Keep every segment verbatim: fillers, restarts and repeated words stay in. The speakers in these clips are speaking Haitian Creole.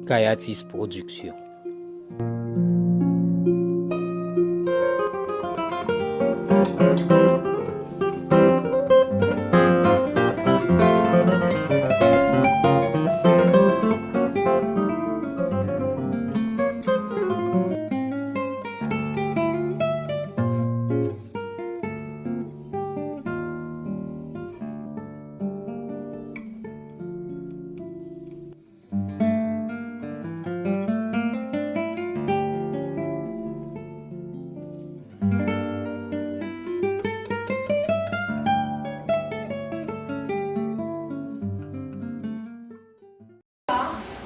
Kayatis Production.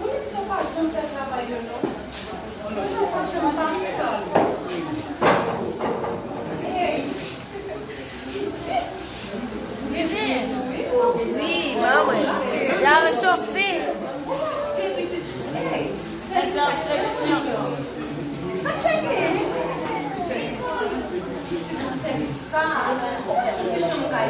Ou menm tou pa janm fè travay yo non. Ou menm tou pa janm pa sal. Hey. Wi, manman. Dja rechofe. Hey. Sa k te gen? Sa. Ou menm tou ki chanm kay.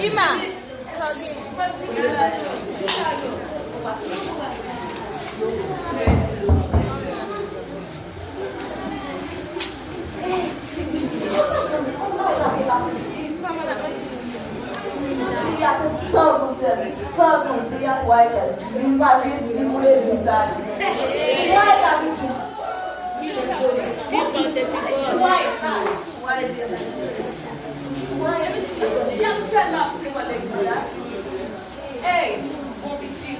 Ima. Li ate san goud sèvis, san goud, li ate wa egèl. Li pa vin, li boule vin sa li. Wa egèl li tou. Wa egèl. Wa egèl. Y ap tèlman ap pran lèg la. Ey, bon pitit.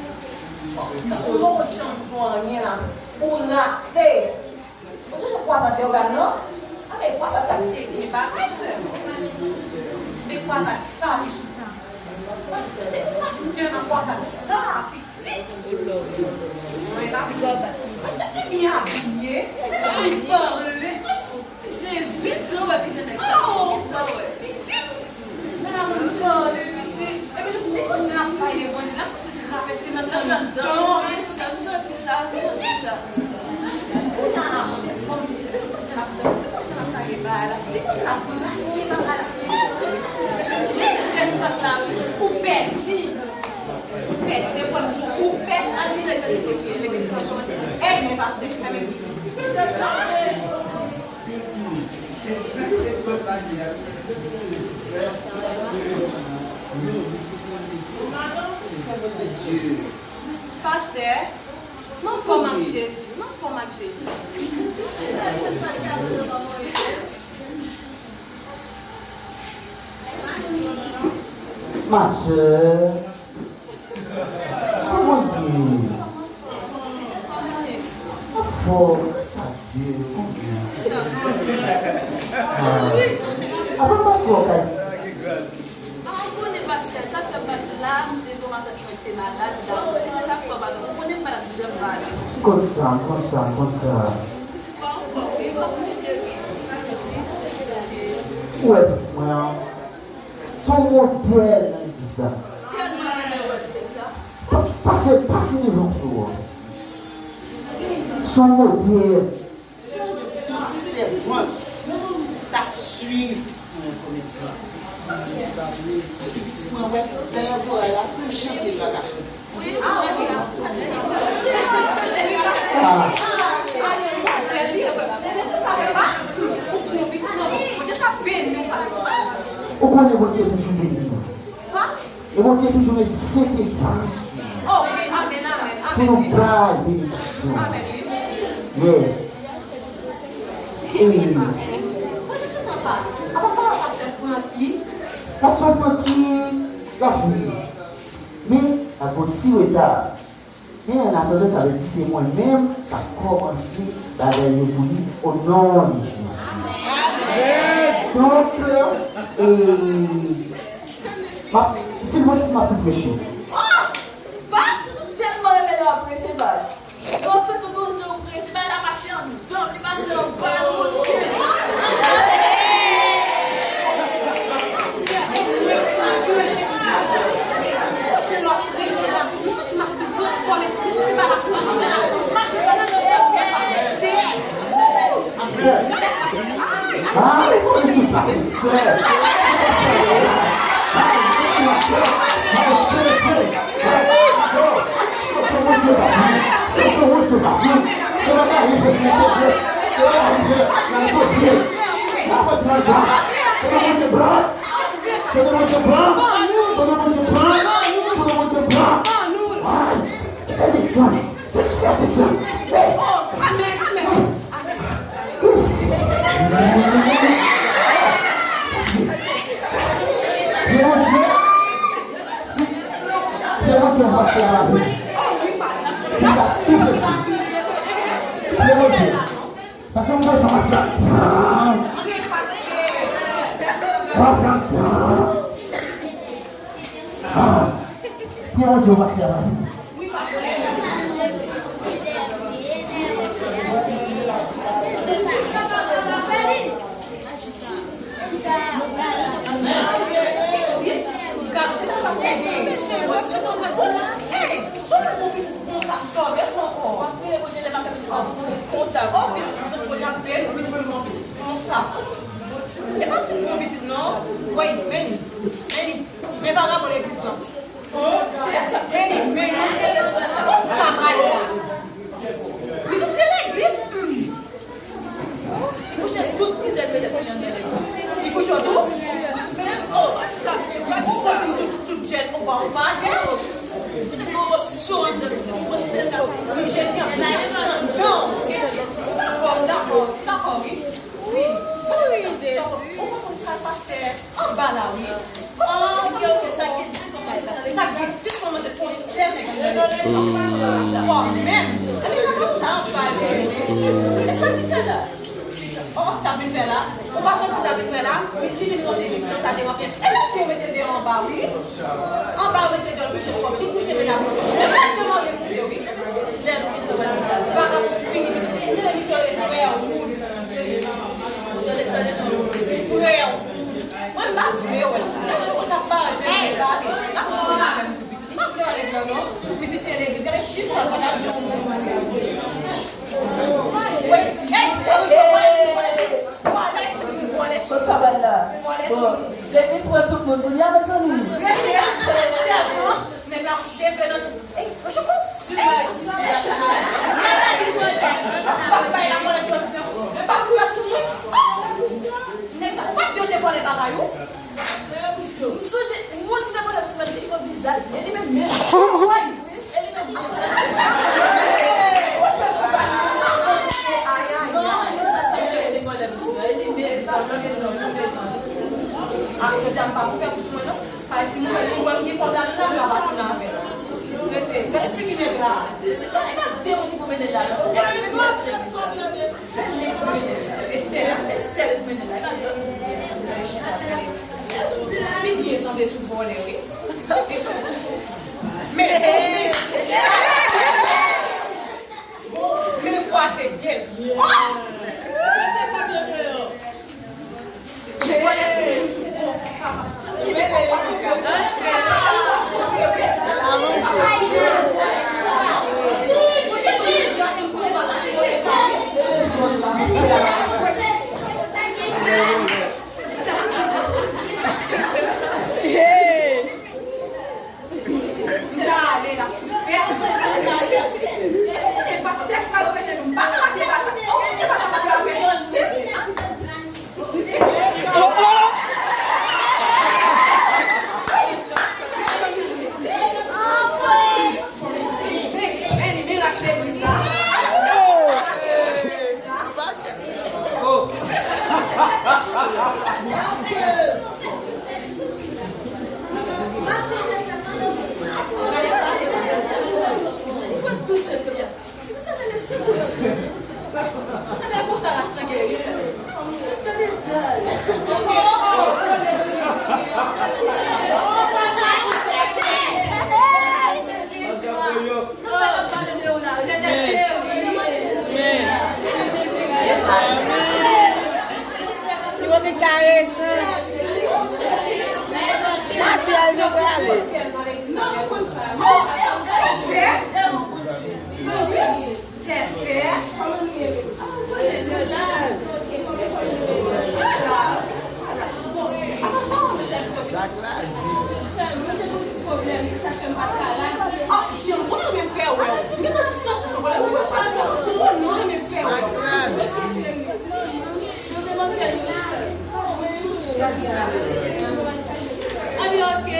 Ou poko janm pran anyen la. Ou rate. Ou toujou kwapat lè w gad non. Anben kwapat la te gen bagay frè m. Men kwapat sa li chita. Depi sa ki gen nan kwapat sa pitit. Mwen pa si kwapat. Paske li byen abiye. Li pale. Jezi, jan w wè ki jan nèg sa pitit. Mwen la mwen tande pitit. Epi li konn ap bay levanjil la, tout travèse nan tanton. Wi, m santi sa, m santi sa. Kounye a la, mwen te santi, li konn jan ap danse, li konn jan ap taye bagay la, li konn jan ap brase bagay la. Li fè tout la, ou pèdi. Ou pèdi, depi ou pèdi, al vin al pèdi kote. Ey, men pastè, fèmen bouch ou. Pastè, m anfòm ak Jezi, m anfòm ak Jezi. Ma sè, kòman w ye? Anfòm, gras a Dye, ou konprann. Ah. Apa m pa fè w kay si. Ah, ou konnen, pastè, sa k fè m pa t la, m te tonbe ansent, mwen te malad, m t ap konnen, sa k fè w pa t, ou konnen m pa t ap janm malad. M konn sa, m konn sa, m konn sa. Ou anfòm, wi, m ap priye, wi. Ou wè pitit mwen an? Se yon modèl nan legliz la. Tèlman renmen wè tèt sa. Pa, pase, pase devan pou w wè. Se yon modèl. Tout sèvant t ap swiv pitit mwen kòm egzanp. Paske pitit mwen wè, dayè koray la, pou m chante l la ka chante. Ou konnen Bondye toujou beni nou. E Bondye toujou met Sentespri sou nou pou nou bay benediksyon. Yes. E pastè Francky l ap vini. Men, ak yon ti reta. Men, an atandan, sa vle di se mwen menm k ap kòmanse bagay yo pou li, o non de Jezi. Donk, e, m ap, si l posib, m ap reflechi. Oh! Baz, ou tèlman renmen lè w ap preche, baz. Paske m bezwen w ap pran tan. W ap pran tan. Ah. Pou yon jou pase a la. Konsa, konsa. Konsa. E pa ti bon pitit non. Woy, men li. Men li. Men vagabon legliz lan. Men li, men li. Sa pral la. Li se legliz, hmm. Li kouche tout ti jèn medam ki anndan legliz. Li kouche w tou? Oh, sa, sa, tout, tout jèn, opa, opa, jèn. Tout gwo opsyon anndan legliz. Li kouche anndan. Non. Dakò, dakò, dakò, wi. Wi. Wi, Jezi. Ou konn kay pastè anba la, wi. Ah, ok, ok, sa gen dis konsa. Sa gen dis konsa, se konsève ki nan legliz. Sa menm. Epi, sa konsa anba la. E sa ki fè la? Oh, sa vin fè la. Ou pa konn sa vin fè la? Wi, li vin nan emisyon, sa te wè. E lè ke yo mete deyò anba, wi. Anba, yo mete deyò, li kouche kòm, li kouche medam. E sa te wè, li moute, wi. Lè nou vin travay nan vagabon fini. Lè misye rele frè Wood. Tande, tande non. Frè Wood. Mwen m pa vle wè l. Lè jou w t ap parèt devan m la, n ap jwe avè m tou piti. M pa vle wè nèg lan non. Mizisyen legliz, gade chita pandan l di yon moun. Wi, ey, ey, ey. Vòlè, vòlè, vòlè. Kot sa pral la? Bon, legliz pran tout moun kounye a, mezanmi. Sèlman, nèg la kouche nan Ey, choukou! Ey, pa bay la mwen jodi a. Pa kouri ap tounen. Nèg sa, ou pa di yo te vòlè bagay ou? M sonje, moun ki te vòlè pou semèn, li gen vizaj li, li menm menm. E li menm menm. Non, e sa, se pa li te vòlè pou semèn, e li menm. A, jodi a m pa pou fè kous mwen non. Kay si nou wè, nou wè m gen kòb la, nou nan la machin avè l. Rete, rete figi nèg la. Si pa, e pa de moun ki pou mennen l la, non. E pa de moun ki pou mennen l la. Estè, Estè pou mennen l la. E pa de moun ki pou mennen l la. Li byen sanble sou vòlè, wi. Men, men kwaze dye l. Oh! M ta ale la. Pastè pral preche nou. M pa ka rate bagay. Ou ki pa ka rate bagay. Yo vin karezan. Kase a, nou prale. Ah, Jean, ou konnen mwen fè wè w. M gentan santi sou vòlè ou wè pa la. Ou konnen mwen fè wè w. Yo te manke nou respè. Ann, ok.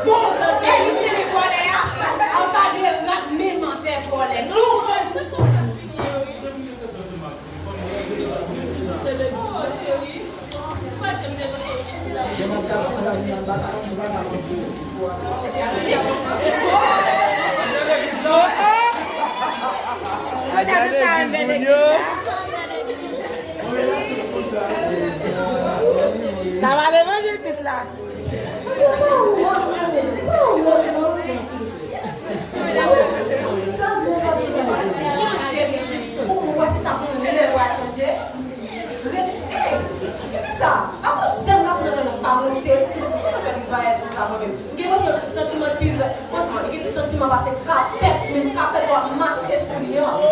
Bon, e nou te vòlè a. An pa de rat, men manzè vòlè. Nou. Sa va levanjil pis la. Chanje. Ou wè se sa pou mwen, lè w a chanje. Ret, ey, ki sa? Avan jèn la pou nan pa monte, ki sa pou nan fè vayaj konsa mwen menm? M gen mwen santiman pil, franchman, li gen plis santiman pase kapèt, menm kapèt w ap mache sou li an. Pase,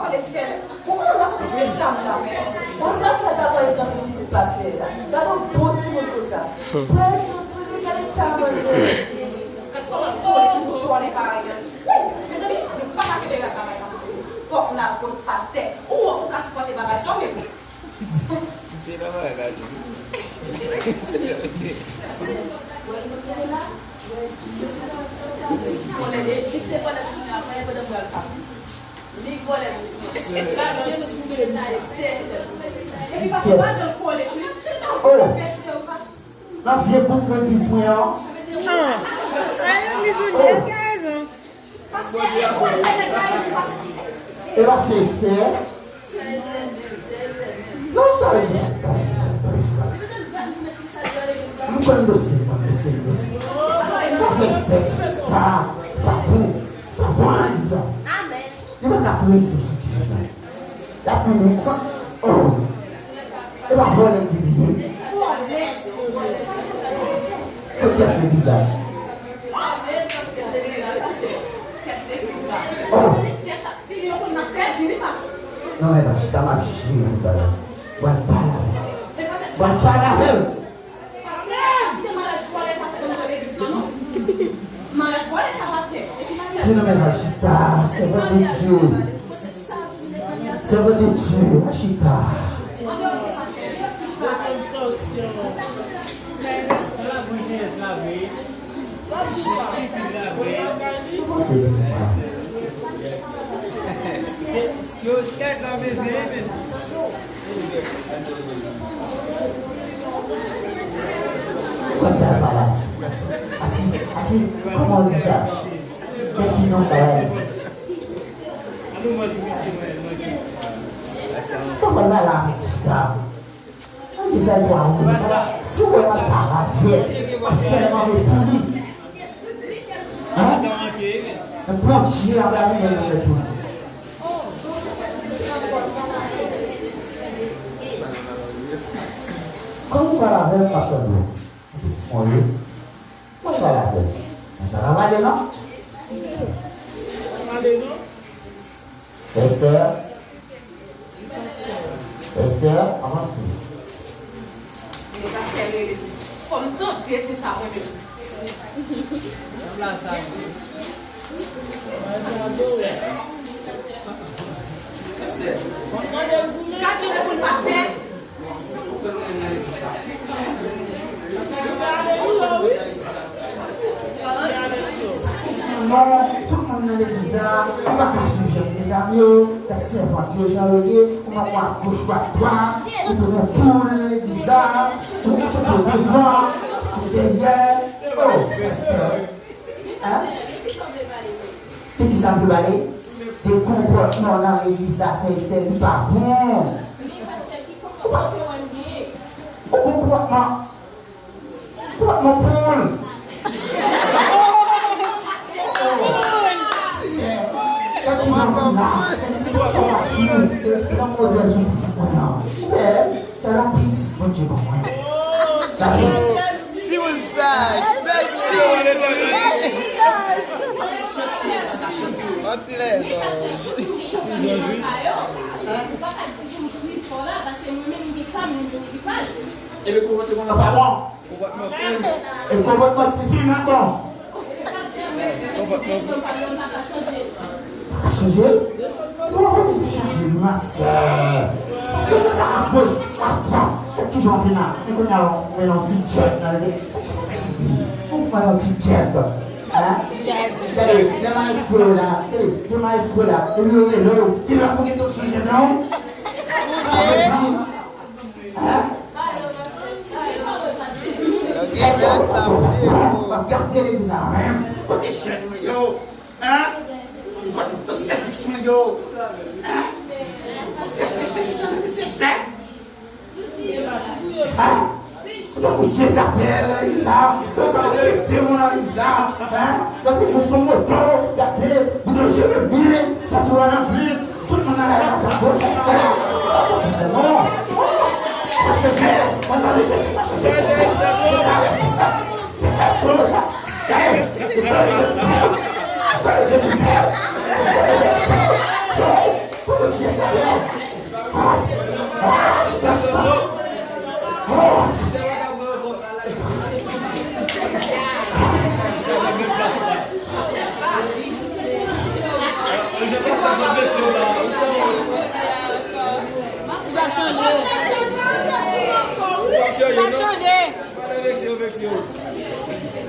oh, Letènèl. Ou konn la pou fè sa m la. Bon, sa fè ta pa egzanp yon pitit pastè la. Gade yon bon timoun konsa. Pran egzanp sou li, gade sa manzè. Gade kòman l kole sou vòlè parèy an. Wi, mezanmi, nou pa ka kenbe rat bagay sa. Fòk n al kot pastè. Ou wè ou ka sipòte bagay sa w menm. Se nòmal la, Jimmy. Konnen li, li te vòlè pou mwen apre, pandan mwen al pa. Li vòlè pou mwen. Gade, gen moun ki vle taye sè. Epi pa, pa janm kole sou li. Se sa ou di, anpeche yo pa. Nan vye bout legliz mwen an. Ah. Ay, legliz ou li, li gen rezon. E pa se Esther? Non, pa rezon, pa rezon, pa rezon, pa rezon. Nou konn dosye, nou konn dosye, nou konn dosye. E pa se Esther, sa, pa bon, pa bon, ann di sa. Li pa ka pran egzanp sou ti fi la. L ap mennen kwa? Oh! E pa vòlè di li ye. Kot kès legliz la? Oh! Non, men pa chita, m ap jere pou bagay. Mwen pale avè l. Mwen pale avè l. Pastè, kite maryaj vòlè sa fè nan legliz la non. Maryaj vòlè sa, pastè. Epi maryaj. Ti nan men sa chita, sèvant de Dieu. Sèvant de Dieu, chita. Sa la pou Jezi la vre. Sa pou Jezi la vre. Se yo chèf la bezwen, men. Kòm sa pale ati, ati, ati, kòman w di sa? Men ki non sa la ye? Kòman l pale avèk ti sa? An di sa l pa wè. Si w wè m ap pale avè l, m ap tèlman ret pou li. Hein? Bondye ap lage men nan tèt ou. Kòm ou pale avè m, m ap tande w. Yon ti mwen ye. Mwen pale avè l. Mwen pa ka pale non. Esther. Esther, avanse. Men pastè rele tou. Fò m tande se sa mwen menm. Esther. Esther. Gad jan l reponn pastè. Non, tout moun nan legliz la, ou pa ka swiv jèn medam yo, gad sèvant yo jan yo ye, ou pa wè agoch, ou adwat, ou tounen poul nan legliz la, ou tounen devan, ou dèyè. Oh, pastè. Hein? Poukisa m vle pale? De konpòtman w nan legliz la, sè Esther, li pa bon. Ou pa, ou konpòtman, konpòtman poul. Esther, gad kijan w vin la. Sa w ap sou, nan modèl sou pitit mwen an. Ou bèl. Tèlman pitit Bondye ban mwen. Gade. Timoun saj. Bèl timoun. Yon ti lèzòm. Ti zonjwi. Epi konpòtman w pa bon. Epi konpòtman tifi m pa bon. Konpòtman. Pa ka chanje? Non, pa bezwen chanje, ma sè. Paske mwen pa ka boule. Sa twòp. E kijan w fè la? E kounye a, w mete yon ti djèt nan li. Ou pran yon ti djèt. Hein? Gade, gen maestro la. Gade, gen maestro la. Epi yo rele w. Ki lè pou gen yon sijè nan ou? Sa vle di, hein? Sa se w ap gade legliz la menm. Kote jèn mwen yo? Hein? Kote tout sèvis mwen yo? Hein? Kote sèvis la nan legliz la? Hein? Kote pou Jezabèl nan legliz la? Kote pou demon nan legliz la? Hein? Kote pou sou moto, gade, bouton Jeremi, sa tou an anpil. Tout moun nan la, la, la, la, la, la. Non. Pa chanje. Mwen tande Jezi pa chanje. Jezi Kris. Jezi Kris. Jezi Kris. Jezi Kris. Jezi Kris. Jezi Kris.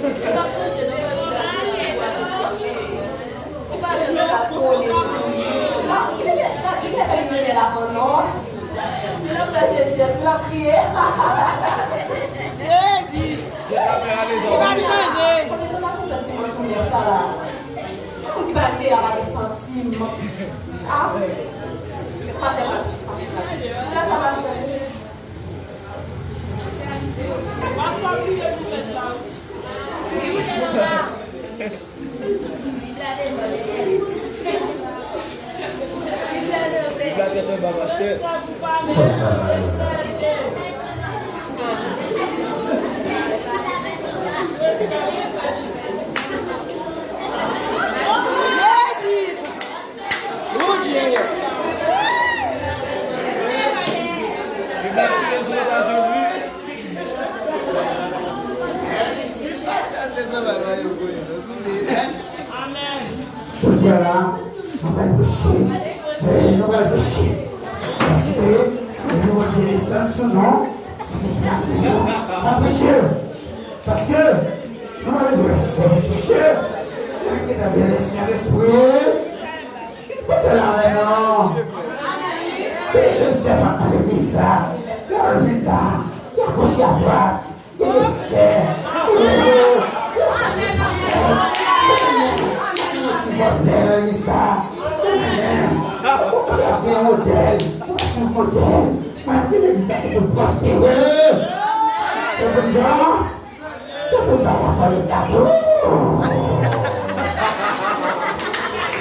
Li pa chanje. Li pa chanje. Ou pa janm ka kole sou li. Li te fè, li te fè li menm la konn non. Li nan plè Jezi, èske l ap kriye? Jezi! Li p ap chanje. Kote nou ap fè ti mwen kounye sa la? Moun ki pa te a pa gen santiman. Ah, pastè, pastè, pastè. Lè sa pastè. Pastè, priye pou mèt la. Jodi a la, nou pral preche. Eh, nou pral preche. Paske nou Bondye desann sou nou. Se ki sa nou pral preche. Paske nou pa bezwen wè sè preche. Nou gen tande le Sentespri. Kote la menm non? Ki se sèvant nan legliz la? Lè w vin la, ki agoch, ki adwat, gen de sè. Ti vòlè nan legliz la. Ou pa gen modèl. Ou pa sou modèl. Mwen di legliz la se pou l pwospere. Se pou l Se pou bay la fòl gato.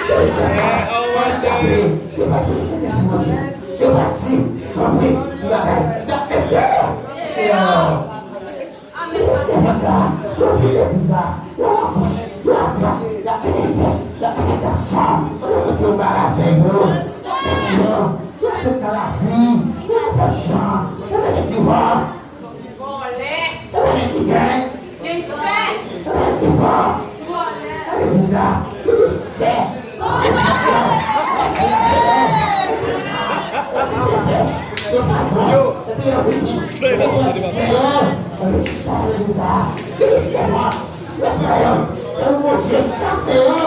Se pa, se pa, se pa, se pa, se pa di, tanpri, bagay, y ap mete. Se pa sa, yo vin legliz la, yo ap, yo ap, y ap mete, y ap mete ansanm, yo mete yo bay avèk yo. Yo, yo tout nan lavi, yo pa jan, yo mete ti vòl. Vòlè. Ou pa gen ti gèn. Gangstè. Ou pa gen ti fò. Vòlè. Sa vle di sa. Li di sè. Vòlè. Yo patwon. Epi yo vini. Yo vini sè yo. Sa vle di sa. Li di sè mò. Yo pran yo. Se ou Bondye chase yo.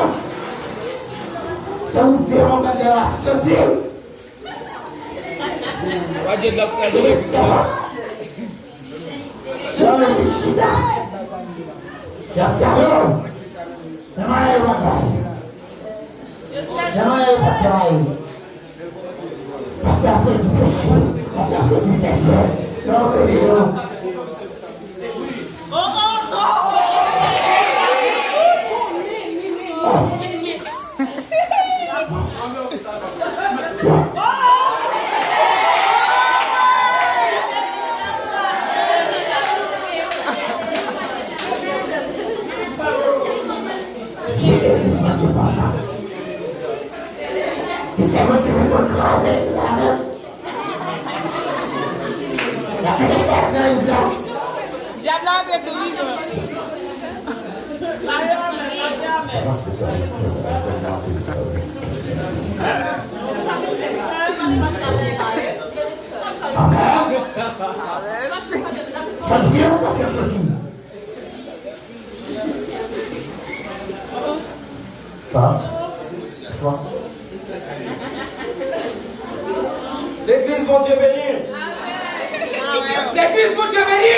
Se ou demon k ap dèyè a soti. Yo menm chita. Y ap gade w. Nan mannyè yo pa travay. Nan mannyè yo pa travay. Sa se apre di peche. Sa se apre di peche. Lè w rele yo. Dyab la antre tou vivan. Lage amèn, lage amèn. Amèn. Sa priye pou pastè Francky. Sa. Legliz, Bondye beni. Legliz, Bondye beni.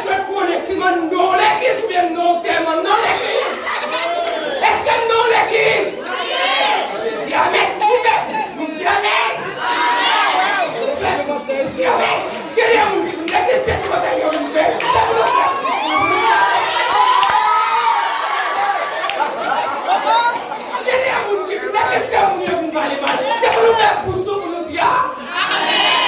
Mèt konnen si m nan yon legliz oubyen m nan yon tèman nan legliz. Èske m nan yon legliz? Di amèn. Moun di amèn. Di amèn. Gen de moun ki vin legliz se pou yo vin fè. Se pou yo fè. Gen de moun ki vin legliz se moun yo vin pale mal. Se pou nou fè bouch nou pou nou di a. Amèn.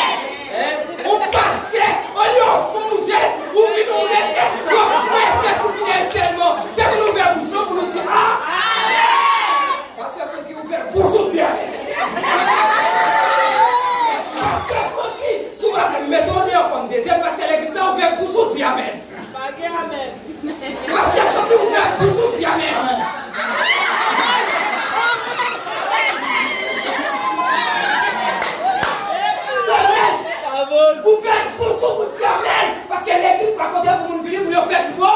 Yon pastè, olye w fè yon jèn, ou vin ou rete, yo preche sou fidèl sèlman. Se pou nou fè bouch nou pou nou di a. Amèn. Pastè Francky ouvè bouch ou di amèn. Pastè Francky, si w pa vle m mete w deyò kòm dezyèm pastè legliz la, ouvè bouch ou di amèn. Pa gen amèn. Pastè Francky ouvè bouch ou di amèn. Amèn. Ouvè bouch ou pou di amèn. Paske legliz pa kote pou moun vini pou yo fè ti bo.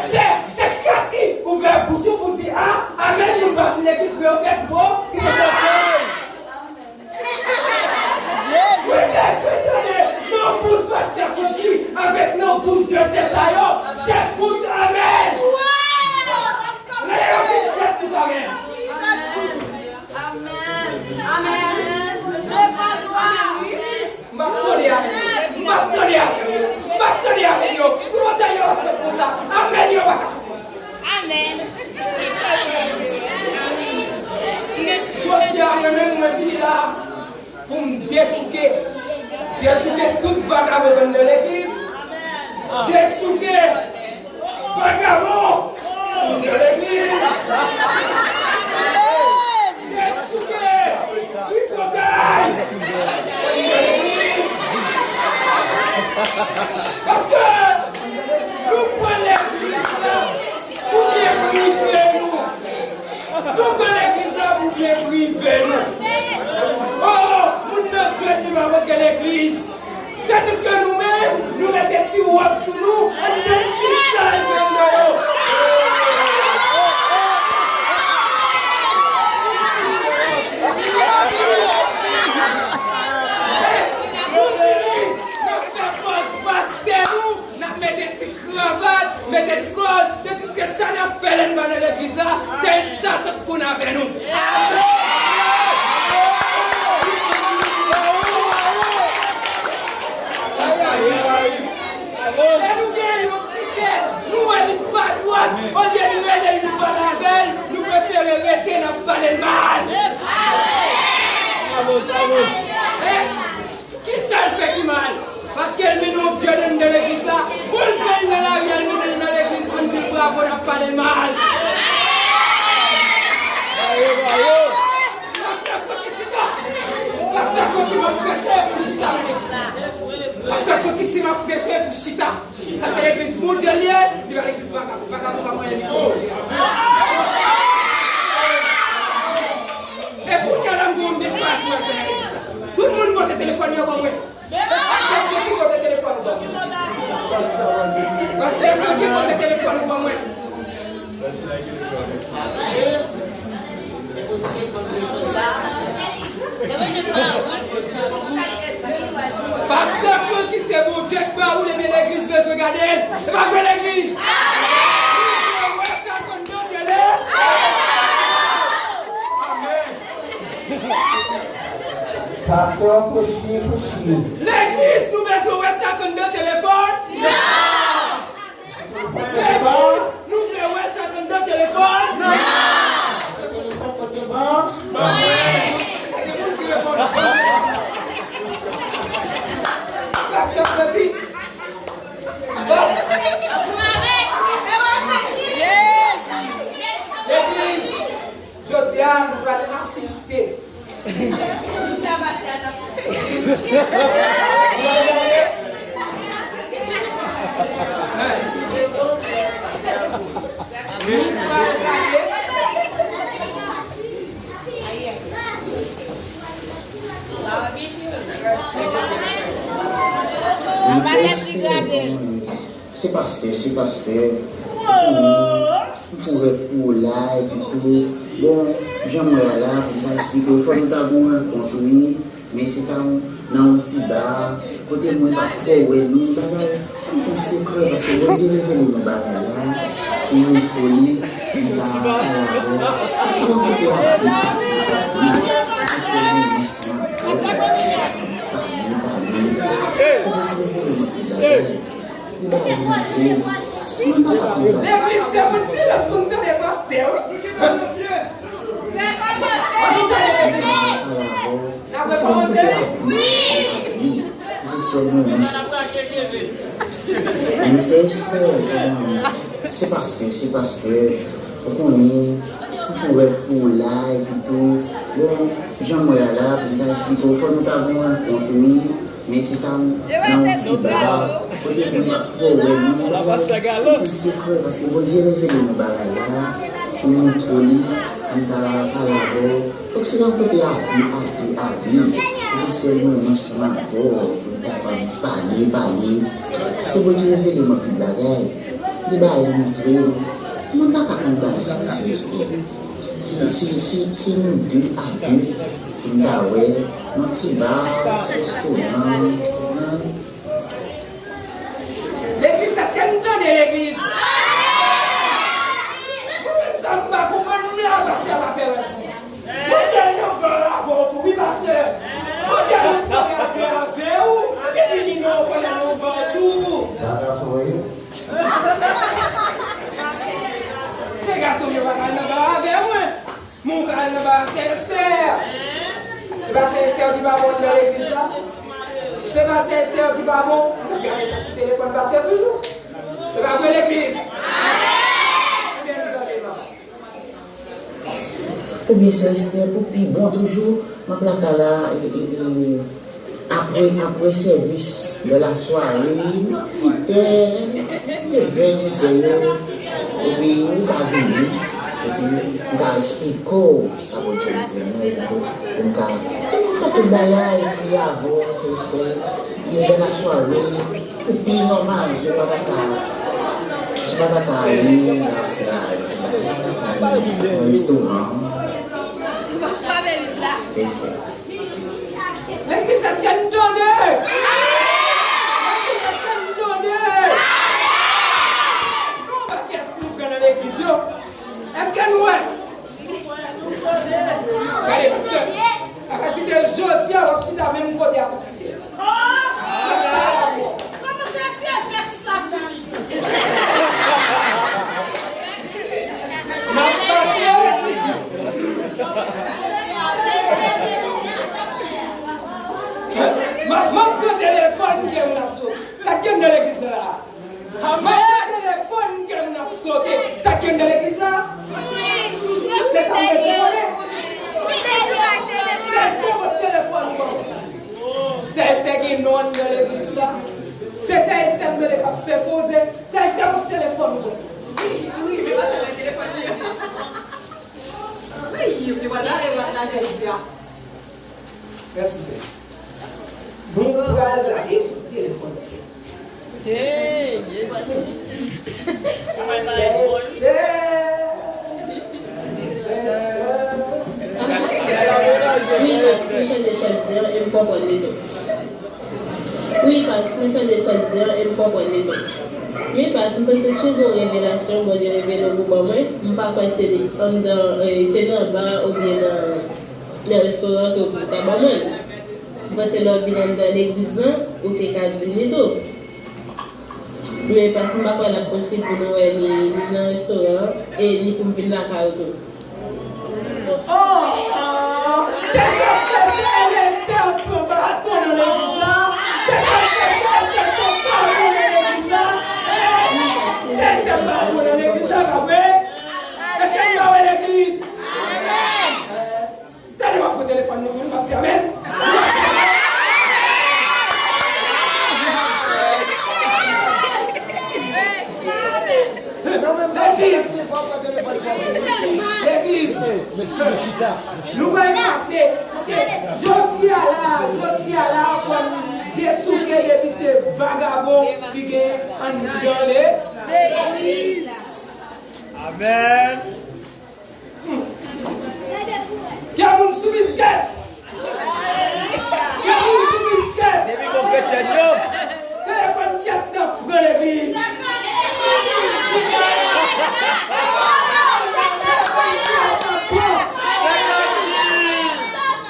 Se, se Katy ouvè bouch ou pou di a, amèn, moun pa vin legliz pou yo fè gwo, ki te fè gwo. Wi, mèsi, tande, nan bouch pastè Francky, avèk nan bouch de sè sa yo, sèt bout amèn. Lè yo di sèt bout amèn. Amèn. Amèn. M ap tande amèn yo. M ap tande amèn yo. M ap tande amèn yo. Kòmantè yo ap fèt konsa. Amèn yo pa ka fèt konsa. Amèn. Jodi a, mwen menm, mwen vini la pou m dechouke. Dechouke tout vagabon anndan legliz. Dechouke vagabon anndan legliz. Dechouke tripotay anndan legliz. Paske nou pran legliz la pou byen prive nou. Nou pran legliz la pou byen prive nou. Oh, moun nan jwenn li pa pote legliz. Tandiske nou menm, nou mete ti wòb sou nou, anndan ki sa l gen anndan yo. Nou vini, n ap fè pòz pastè nou, n ap mete ti kravat, mete ti kòd, tandiske sa n ap fè lè n pa nan legliz la, sèl Satan k konn avè nou. Lè nou gen yon ti sè, nou wè li pa dwat, olye nou rele l, nou pale avè l, nou prefere rete n ap pale l mal. Hein? Kisa l fè ki mal? Paske l mennen yon djòd anndan legliz la. Pou l pran l nan lari a, l mennen l nan legliz pou n di l bravo, n ap pale l mal. Pastè Francky chita. Pastè Francky m ap preche pou chita nan legliz. Pastè Francky si m ap preche pou chita. Sa se legliz Bondye l ye, li pa legliz vakabon. Vakabon pa manyen li pou Bondye. E kounye a la m gen yon mesaj mwen fè nan legliz la. Tout moun pote telefòn yo ban mwen. Pastè Francky pote telefòn ou ban mwen. Pastè Francky pote telefòn ou ban mwen. Pastè Francky se Bondye k ba ou l, ebyen legliz bezwen gade l. E pa vre legliz. Amèn. Pastè, kouchi, kouchi. Legliz, nou bezwen wè sa k anndan telefòn? Non! Legliz, nou vle wè sa k anndan telefòn? Non! Telefòn kote ban? Ban mwen! Gen moun ki reponn ban mwen. Pastè Flevi. Legliz, jodi a, nou pral asiste. Wi, se pastè, se pastè. Ou konnen, m fè yon rèv pou w la, epi tou, bon, jan m wè a la, pou m ta esplike w, fò nou ta gen yon rankont, wi. Men se ta nan yon ti ba, kote moun p ap twò wè nou, bagay, yon ti sekrè, paske Bondye revele nou bagay la, pou montre w li, nou ta pale avè w. Se yon kote a di, di, di, di, se sèl moman sa, pale, pale. Se Bondye revele nou tout bagay. Li ba nou montre, nou pa ka konn bagay. Legliz se moun silans pou m tande pastè, wi. Ann tande legliz. N ap rekòmanse? Wi. Wi, se mwen menm. Wi, se Esther, se mwen menm. Se pastè, se pastè. Ou konnen, m fè yon rèv pou w la, epi tou, bon, jan m wè a la, pou m ta esplike w, fò nou ta gen yon rankont, wi. Men se ta nan yon ti ba, kote moun p ap twò wè nou, bagay, yon ti sekrè, paske Bondye revele nou bagay la, pou montre w li, pou m ta pale avè w. Fòk se yon kote a de, a de, a de, kote sèl mwen menm ansanm avè w, pou n kapab pale, pale. Paske Bondye revele m anpil bagay. Li bay montre m. Mwen pa ka konn bagay sa, mesye, mesye. Si, si, si, si nou de a de, pou n ta wè, nan ti ba, ti restoran, nan Legliz, èske n tande legliz? Mwen menm sa m pa konprann, m la pastè pa fè rèv. Mwen fè l nan ba avè w tou, wi, pastè. Kote a nou fè rèv avè w, epi vini nan yon ba tou. Se gason m yo pa ka al nan ba avè mwen. Moun ka al nan ba sè Esther. Se pa sè Esther ki pa bon anndan legliz la? Se pa sè Esther ki pa bon? N ap gade sa sou telefòn pastè toujou. Se pa vre legliz? Ebyen, nou tande non. Oubyen sè Esther pou pi bon toujou, m ap lakay la, e, e, e, Apre, apre sèvis, lè lasware, bò uit è, nevè, dizè yo, epi ou ka vini, epi m ka esplike w sa Bondye montre mwen, epi tou, pou m ka, epi fè tout bagay, priye avè w, sè Esther, e lè lasware, ou pi nòmal, si w pa ta ka, si w pa ta ka ale nan, nan, nan restoran, sè Esther. Legliz, èske n tande? Legliz, èske n tande? Gon pakèt slogan nan legliz yo. Èske n wè? Gade, pastè. Apati de jodi a, w ap chita menm kote a tout fidèl. Kòman se Dieu vex la sou li? N ap pase. M ap, m ap pran telefòn kè moun ap sote. Sa k gen nan legliz la? M ap pran telefòn kè moun ap sote. Sa k gen nan legliz la? Se sa m bezwen konnen. Se zero telefòn ban mwen. Sè Esther gen non anndan legliz sa. Se sè Esther m rele k ap fè koze. Sè Esther, pot telefòn ou. Wi, wi, men pa sèlman telefòn li ye. Wi, li pral gade rat la jodi a. Mèsi, sè Esther. Nou pral gade sou telefòn sè Esther. Hey, Jezi. Sè Esther. Sè Esther. Wi, paske m tande sa w di an, e m konprann li tou. Wi, pas, mwen tande sa w di an, e m konprann li tou. Wi, pas, m panse si w gen yon revelasyon, Bondye revele w pou ban mwen, m pa kwè se anndan, eh, se nan ba oubyen nan, nan restoran ke w pou ta ban mwen l. M panse lè w vin anndan legliz lan, ou te ka di m li tou. Men pas, m pa kwè l ap posib pou nou wè li, ni nan restoran an, e ni pou m vin lakay ou tou. Oh! Se sa k fè sè Esther pran baton nan legliz la. Se sa k fè sè Esther pran baton nan legliz la. Sè Esther pran baton nan legliz la, pa vre? Èske n pa wè legliz? Amèn. Tande, m ap pran telefòn nou tou, m ap di Nou pral pase, paske jodi a la, jodi a la, fò n desouke depi se vagabon ki gen anndan legliz. Amèn. Kè moun sou biskèt. Kè moun sou biskèt. Depi bon kretyen yo. Telefòn kiyès k ap pran legliz?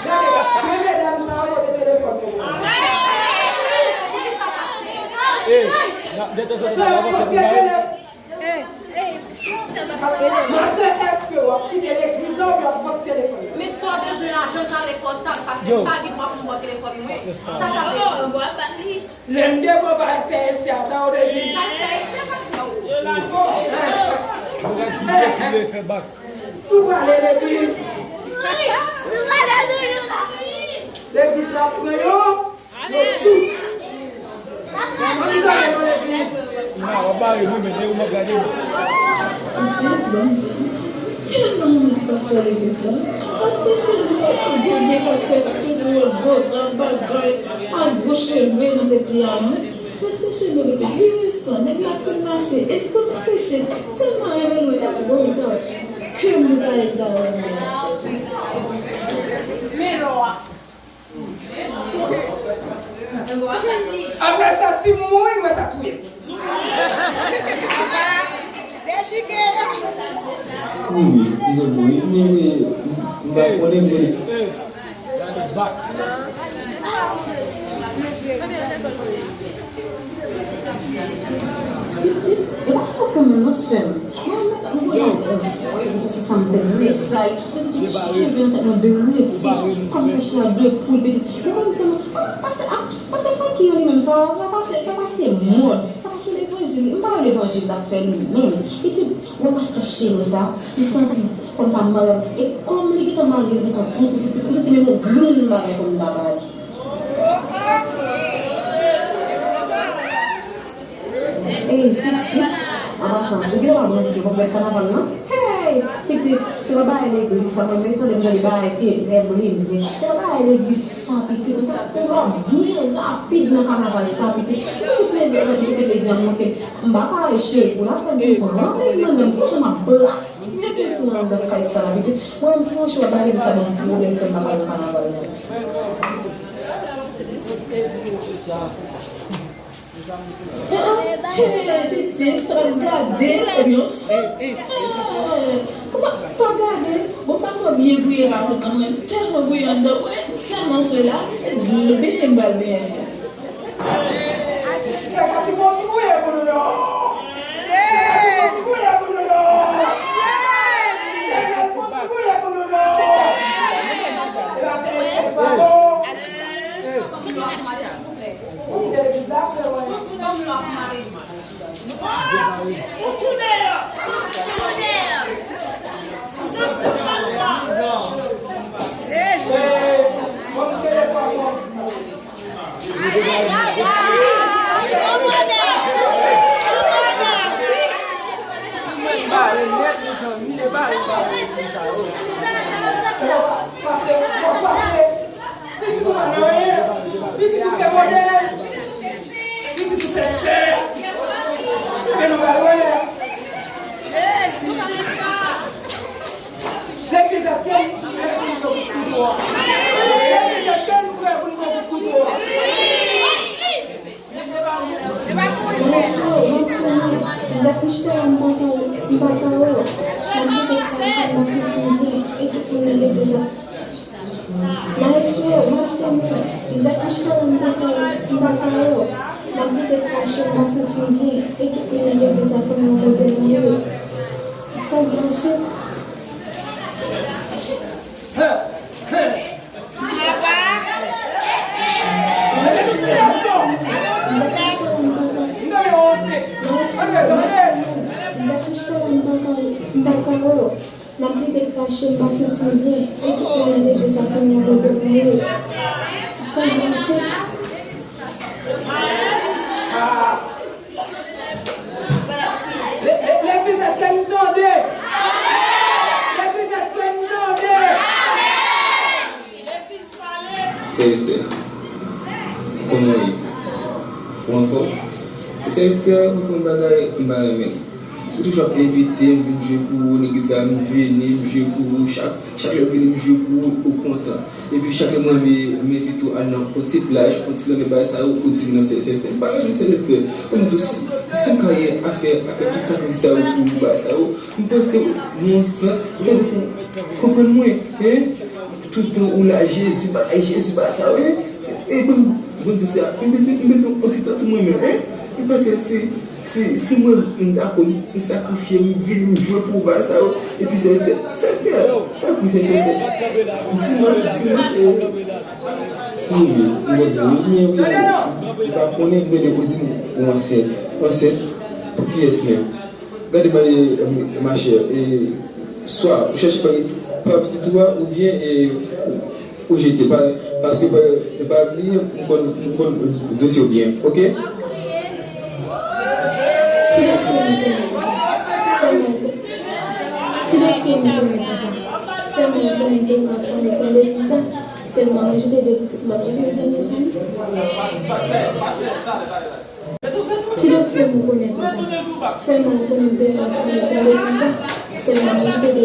Gade, gade medam sa yo pote telefòn pou mwen. Eh, nan, de tan zan, n ap avanse pou bagay. Maten, èske w ap kite legliz la oubyen w ap pran telefòn? Men sa w bezwen ladan kare pòtab, paske m pa gen dwa pou m ba w telefòn mwen. Sa sa vle di? Lè m depo pa èk sè Estè a, sa w te di? Èk sè Estè pa fè w. Nou ka kite ki vle fè bak. Nou prale legliz. Legliz la pran yo. Yo tout. Ann gade nan legliz. Ina, w ap bare mwen, men de ou m ap gade. Bondye, Bondye. Tèlman m renmen ti pastè legliz la. Pastè cheri, yon gwo vye pastè sa, figi yo gwo, gran bagay, ak gwo cheve nan tèt li a, non. Pastè cheri yo te byen resan, nèg la fin mache, e l konn preche, tèlman rele lwen, e bon, li ta, ke m ta, li ta renmen. Apre sa, si m mouri, m wè sa touye m. Wi, wi, m gen mouri, men wi, m pa konnen, men Pitit, e pa chak moun nan sè m. Mwen, mwen, mwen, mwen, mwen, se, se sa m te resay. Se ti cheve nan tèt mwen drese. Kòm fè chè de poul, pitit. Mwen, mwen, mwen, mwen, pastè, a, pastè Francky an li menm, sa, sa pase, sa pase mòd. Sa pase levanjil. M pa wè levanjil t ap fè li menm. Pitit, wè pastè Chelo sa, li santi kòm sa marye. E kòm li gentan marye, li gentan kont, pitit, pitit, m santi menm yon grenn bagay pou m ta ba li. Ey, pitit, an pasan, ou gen dwa branche, w ap gad kanaval lan? Hey, pitit, se pa bagay legliz sa, mwen menm tande m tande bagay, e, Evelyn, se pa bagay legliz sa, pitit, ou ta konprann byen rapid nan kanaval sa, pitit. Ki plezi, ki plezi a monte, m pa pale cheri pou la, fè m pran plezi nan men m, kouche m ap brase. Se pou nan anndan kay sa la, pitit. Mwen, franchman, bagay sa ban m pwoblèm, fè m pa pral nan kanaval nan. Eh, eh, eh, pitit, pa gade, ebyen, eh, kòman, pa gade, bon, pa fò byen gouye la, se nan mwen, tèlman gouye anndan, mwen, tèlman swe la, byen m pral byen swe. Se pa ti bon ti gouye pou nou non. Se pa ti bon ti gouye pou nou non. Se pa ti bon ti gouye pou nou non. E pa se respè pa bon. Ou kite legliz la, frè mwen. Ou tounen yo. Jezi. Bon, telefòn mwen. Pitit ou pa nan anyen. Pitit ou se modèl. Pitit ou se sè. Men nou pa lwen. Legliz, èske nou prè pou n pran kout kouto a? Legliz, èske nou prè pou n pran kout kouto a? Mesye, m ap fè m, m ap fè m pa ka, m pa ka wè. M ap mete fache m pa santi m byen. E tout moun nan legliz la. Maestro, m ap fè m, m ap fè m pa ka, m pa ka wè. M ap mete fache m pa santi m byen. E tout moun nan legliz la konn yon modèl mwen ye. Sa blanse. M ap plede krache, m pa santi m byen. Ekip la nan legliz la konn yon modèl mwen ye. Sa blanse. Le- le- Legliz, èske n tande? Legliz, èske n tande? Sè Esther, kòman w ye? Ou anfòm? Sè Esther, mwen fè yon bagay m pa renmen. Ou toujou ap envite m vin jwe pou ou, nègizam, m vini, m jwe pou ou. Chak, chak lè w vini, m jwe pou ou, ou kontan. Epi chak lè mwen, m, m envite w al nan yon ti plaj, yon ti lanmè, bagay sa yo, ou di m non, Sè Esther. M pa renmen Sè Esther. Fò m di w, si, si m ka ye afè, afè tout sakrifis sa yo pou ou, bagay sa yo, m panse w nan yon sans, tande kon, konprann mwen, hein? Tout tan ou la, Jezi, bagay Jezi, bagay sa yo, hein? Se, e bon, bon Dye, se, m bezwen, m bezwen yon ti tan tou mwen menm, hein? M panse si, si, si mwen, m dakò, m sakrifye, m vini, m jwe pou ou, bagay sa yo, epi Sè Esther, Sè Esther, tanpri, Sè Esther. Dimanch, dimanch, e, wi, wi, wi, wi, wi, wi, wi, wi, pa konnen, m tande ou di m ou ansent. Ansent? Pou kiyès menm? Gade, ma, e, ma chère, e, swa ou chèche pa, pa pitit ou a, oubyen, e, ou jete, pa, paske pa, pa bliye, m konn, m konn dosye w byen, oke? Ki dosye m konnen konsa? Sèlman, ki dosye m konnen konsa? Sèlman, m konnen m te antre nan legliz la. Sèlman, mwen jete de pitit, m ap jete de mezon. Ki dosye m konnen konsa? Sèlman m konnen m te antre nan legliz la. Sèlman m kite de.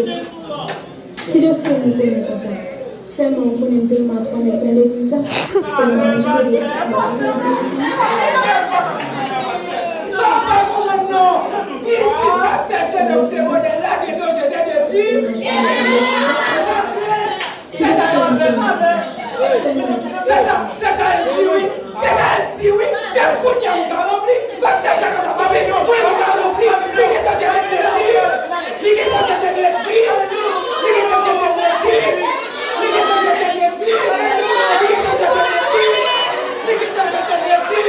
Ki dosye m konnen konsa? Sèlman m konnen m te antre nan, nan legliz la. Sèlman m kite de. Sa pa konprann non. Ki di pastè Jeannot se modèl la, gen danje de deti. Se sa, se sa, se sa l di wi. Se sa l di wi. Se kounye a m ka ranpli. Pastè Jacques ap fè yon pwen m ka ranpli. Li gen tan jete deti. Li gen tan jete deti. Li gen tan jete deti. Li gen tan jete deti. Li gen tan jete deti. Li gen tan jete deti.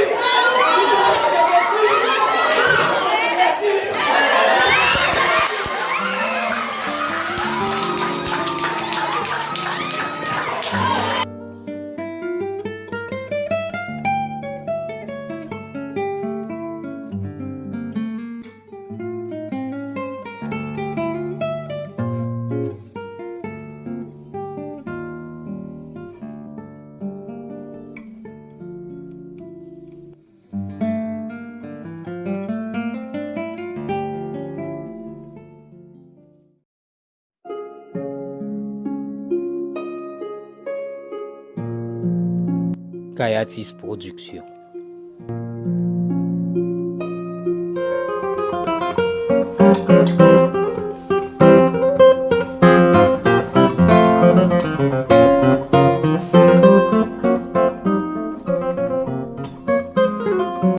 Kayatis Production.